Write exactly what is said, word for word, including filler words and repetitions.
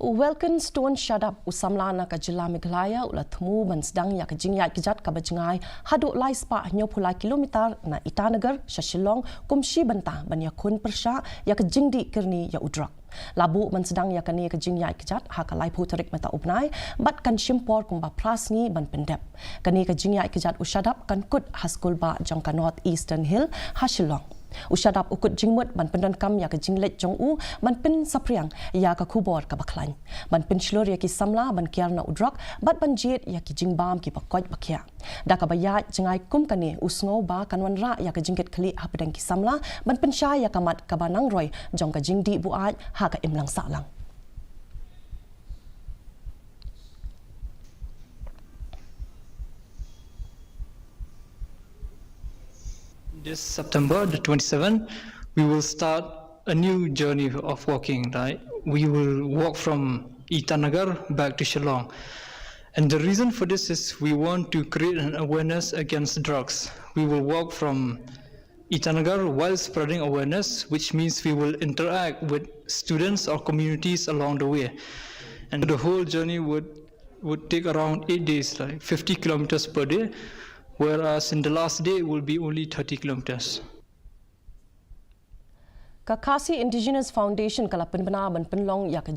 U Welkinstone Shadap, u samla na ka jylla Meghalaya, u la thmu ban sdang ïa ka jingïaid kjat kaba jngai haduh lai spah hynñiewphew lai kilometer na Itanagar sha Shillong kum shi bynta ban ïakhun pyrshah ïa ka jingdih kyrni ïa u drok. La buh ban sdang ïa kane ka jingïaid kjat ha ka laiphew tarik mynta u bnai, bad kan shim por kumba phra sngi ban pyndep. Kane ka jingïaid kjat u Shadap kan kut ha skul bah jong ka North Eastern Hill ha Shillong. U Shadap u kut jingmut ban pyndonkam ïa ka jingleit jong u ban pynsaphriang ïa ka khubor kaba khlaiñ, ban pynshlur ïa ki samla ban kiar na u drok, bad ban jied ïa ki jingbam kiba koit ba khiah. Da kaba ïaid jngai kum kane, u sngew ba kan wanrah ïa ka jingkitkhlieh hapdeng ki samla ban pynshai ïa ka mat kaba nang roi jong ka jingdih buaid ha ka imlang sahlang. This September, the twenty-seventh, we will start a new journey of walking, right? We will walk from Itanagar back to Shillong. And the reason for this is we want to create an awareness against drugs. We will walk from Itanagar while spreading awareness, which means we will interact with students or communities along the way. And the whole journey would, would take around eight days, like fifty kilometers per day, whereas in the last day it will be only thirty kilometers. Ka Khasi Indigenous Foundation ka la pynbna ban pynlong ïa ka